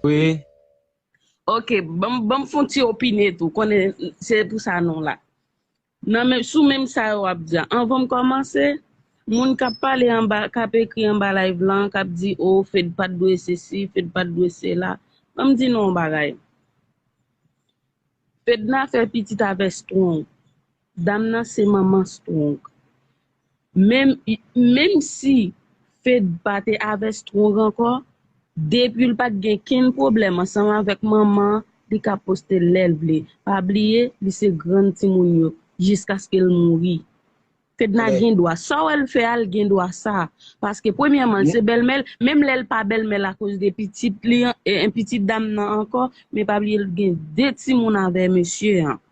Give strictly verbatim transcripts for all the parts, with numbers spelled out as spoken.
Wi. Ok, ban m fè yon ti opine tou, konnen se pou sa non la. Nan men, sou menm sa yo ap di a. Anvan m kòmanse, moun k ap pale anba, k ap ekri anba live lan, k ap di, o, Fed pa t dwe sesi, Fed pa t dwe sela. Ban m di nou yon bagay. Fedna fè pitit avè Strong. Dam nan se manman Strong. Menm, menm si Fed pa te avè Strong ankò, depi l pa t gen kenn pwoblèm ansanm avèk manman, li ka poste lè l vle. Pa bliye, li se grann timoun yo, jiskaske l mouri. Fedna gen dwa. Sa w wè l fè a, l gen dwa sa. Paske premyèman, l se bèlmè l, menm lè l pa bèlmè l akoz de pitit li an, e, e pitit dam nan ankò, men pa bliye l gen de timoun avè mesye an.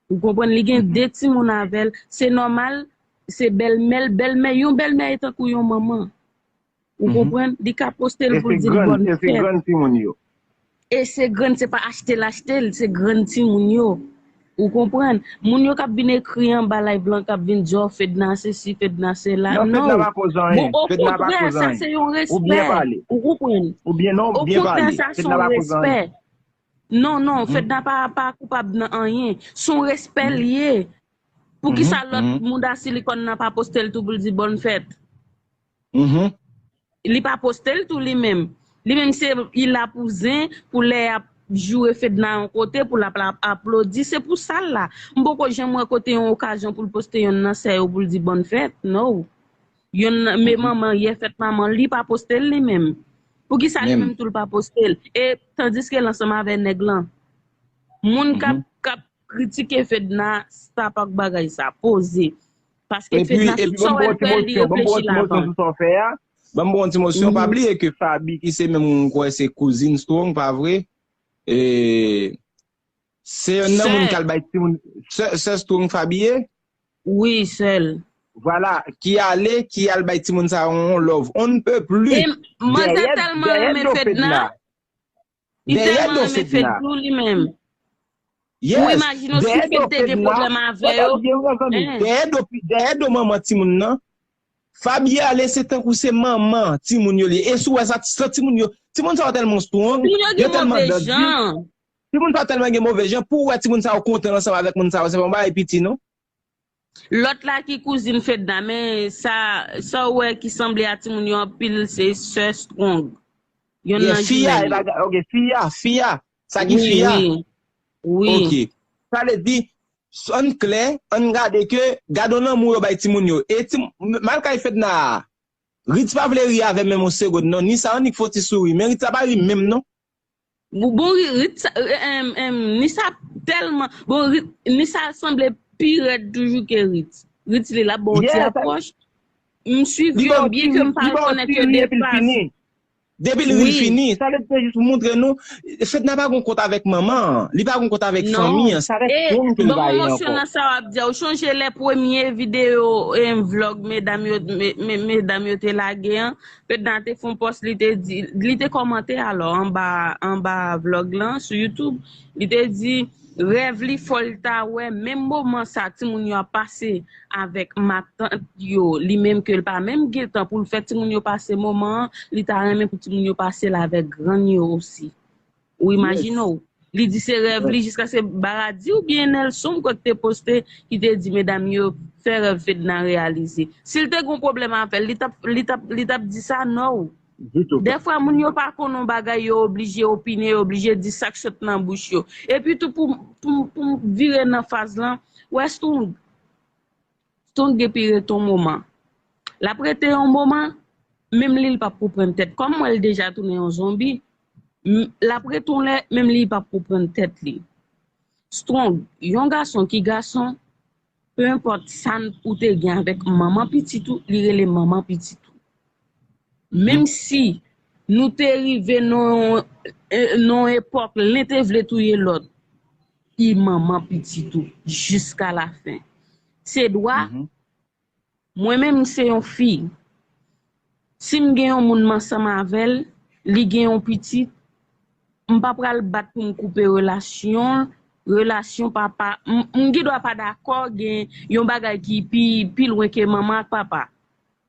Ou konprann? Li gen de timoun avè l. Se nòmal, se bèlmè l, bèlmè, yon bèlmè e tankou yon manman. Ou konprann? Li ka poste l pou l di l bòn fèt. E se grann, se pa achte l achte l, se grann timoun yo. Ou konprann? Moun yo k ap vin ekri anba live lan, k ap vin di, o, Fedna sesi, Fedna sela. Non, Fedna pa koz anyen. Bon, okontrè, sa se yon respè. Ou konprann? Okontrè, sa se yon respè. Non, non, Fedna pa, pa koupab nan anyen. Se yon respè l ye. Poukisa lòt mouda silikòn nan pa poste l tou pou l di bòn fèt? Li pa poste l tou li menm. Li menm se il a pou zen, pou lè y ap joure Fedna yon kote, pou l ap, ap aplodi. Se pou sa l la. M poko janm wè kote yon okazyon pou l poste yonn nan sè yo pou l di bòn fèt. No. Yonn nan, men manman, yè fèt manman, li pa poste l li menm. Poukisa li menm tou l pa poste l? E tandiske l ansanm avè nèg lan. Moun k ap, k ap kritike Fedna, sa pa k bagay sa. Poze. Paske Fedna, tout sa w wè l fè, li reflechi l avan. Ban m ba w yon ti mosyon, pa bliye ke Faby ki se menm ou kwè se kouzin Strong, pa vre? E, se yonn nan moun k al bay timoun, sè, sè Strong Faby ye? Wi, sè l. Vwala, ki ale, ki al bay timoun sa yon love. On ne peut plus. E manzè tèlman renmen Fedna. Li tèlman renmen Fed tou li menm. Ou imajine w si Fed te gen pwoblèm avè yo. Dèyè do, dèyè do manman timoun nan. Faby ale se tankou se manman timoun yo li ye. E si w wè sa, sa timoun yo, timoun sa yo tèlman strong, yo tèlman dandy. Timoun sa yo tèlman gen move jan, pou w wè timoun sa yo kontan ansanm avèk moun sa yo, se pa yon bagay piti non. Lòt la ki kouzin Fedna, men sa, sa w wè ki sanble a timoun yo anpil, se sè Strong. Yonn nan jimèl yo. Ok, fi a, fi a. Sa ki fi a? Wi, wi. Ok. Sa vle di, ann klè, ann gade ke, gade yon lanmou yo bay timoun yo. E ti, m al kay Fedna a. Ritz pa vle ri avè m menm yon segonn non. Ni sa annik fè yon ti souri. Men Ritz la pa ri menm non. Bon, bon, Ritz, em, em, Nisa tèlman, bon, Ritz, Nisa sanble pi rèd toujou ke Ritz. Ritz li la bon ti apwòch. M swiv yo byen ke m pa rekonèt yo de fas. Depi l ri fini, sa vle di se jis pou montre nou, Fedna pa gon kont avèk manman an, li pa gon kont avèk fanmi an, se avèk Strong ke l bay ankò. Nan sa w ap di a, ou chonje lè premye videyo, em, vlòg medam yo, me, me, medam yo te lage an, Fedna te fè yon pòs, li te di, li te kòmante alò anba, anba vlòg lan sou YouTube, li te di rèv li fò l ta wè menm moman sa timoun yo ap pase avèk matant yo, li menm ke l pa menm gen tan pou l fè timoun yo pase moman an, li ta renmen pou timoun yo pase l avèk grann yo osi. Ou imajine w, li di se rèv li jiskaske Baradi oubyen Nelson kot te poste ki te di medam yo fè rèv Fedna reyalize. Si l te gon pwoblèm avè l, li t ap, li t ap, li t ap di sa, no. Dèfwa moun yo pa konn yon bagay, yo oblije opine, yo oblije di sa k sot nan bouch yo. Epi tou pou, pou, pou m vire nan faz lan, wè Strong. Strong epi rete yon moman. L ap rete yon moman, menm li l p ap konprann tèt. Kòm m wè l deja tounen yon zonbi, l ap rete yon lè, menm li l p ap konprann tèt li. Strong, yon gason ki gason, pe enpòt sa ou te gen avèk manman pitit ou, li rele manman pitit ou. Menm si nou te rive nan, nan epòk len te vle touye lòt, li manman pitit ou jiska lafen. Se dwa, mwen menm se yon fi. Si m gen yon moun m ansanm avè l, li gen yon pitit, m pa pral bat pou m koupe relasyon, relasyon papa, m, m gen dwa pa dakò gen yon bagay ki pi, pi lwen ke manman ak papa.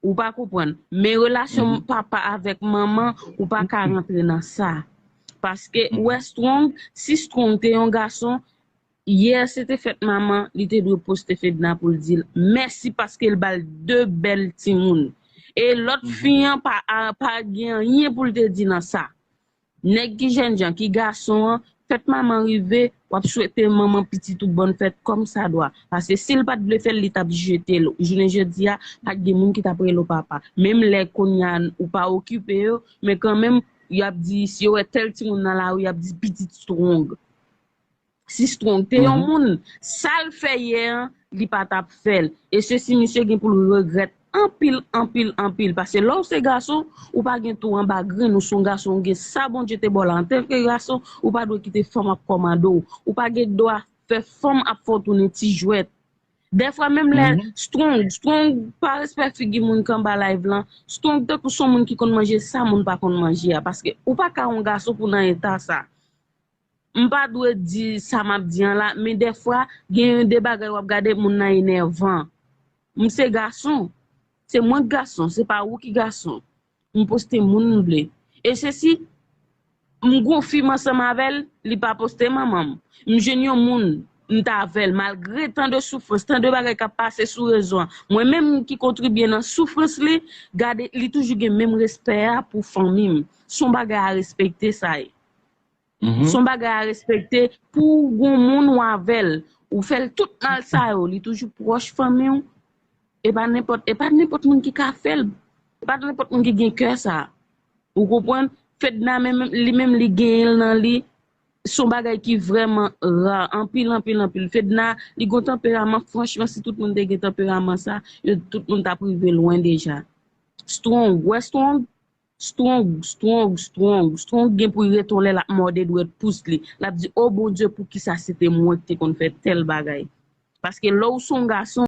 Ou pa konprann. Men relasyon papa avèk manman, ou pa ka rantre nan sa. Paske ou wè Strong, si Strong te yon gason, yè se te fèt manman, li te dwe poste Fedna pou l di l mèsi paske l ba l de bèl timoun. E lòt fi an pa, a, pa gen anyen pou l te di nan sa. Nèg ki jènjan, ki gason an, fèt manman rive, w ap swete manman pitit ou bòn fèt kòm sa dwa. Paske si l pa t vle fè l, li t ap jete l. Jounen jodi a, pa t gen moun ki t ap rele w papa. Menm lè kounye a ou pa okipe yo, men kanmenm, y ap di, si yo wè tèl timoun nan lari, y ap di pitit Strong. Si Strong te yon moun, sa l fè yè an, li pa t ap fè l. E se si misye gen pou l regrèt anpil, anpil, anpil. Paske lè w se gason, ou pa gen tou anba grenn, ou se yon gason, ou gen sa Bondye te ba w la. Antanke gason, ou pa dwe kite fanm ap kòmande w. Ou pa gen dwa fè fanm ap fè w tounen ti jwèt. Dèfwa menm lè Strong, Strong pa respè figi moun k anba live lan. Strong tankou se yon moun ki konn manje sa moun pa konn manje a. Paske ou pa ka yon gason pou nan eta sa. M pa dwe di sa m ap di an la, men dèfwa, gen de bagay w ap gade moun nan enèvan. M se gason. Se mwen k gason, se pa ou ki gason. M poste moun m vle. E se si m gon fi m ansanm avè l, li pa poste manman m. M jwenn yon moun, m t avè l, malgre tan de soufrans, tan de bagay k ap pase sou rezo an. Mwen menm ki kontribye nan soufrans li, gade, li toujou gen menm respè a pou fanmi m. Se yon bagay a respekte sa ye. Se yon bagay a respekte pou w gon moun ou avè l. Ou fè l tout mal sa yo, li toujou pwòch fanmi w. E pa nenpòt, e pa nenpòt moun ki ka fè l. E pa nenpòt moun ki gen kè sa. Ou konprann? Fedna menm, li menm li genyen l nan li. Se yon bagay ki vrèman ra, anpil, anpil, anpil. Fedna, li gon tanperaman, franchman, si tout moun te gen tanperaman sa, yo, tout moun t ap rive lwen deja. Strong, wè Strong? Strong, Strong, Strong, Strong gen pou l ret yon lè l ap mòde dwèt pous li. L ap di, o Bondye, poukisa se te mwen ki te konn fè tèl bagay? Paske lè w se yon gason,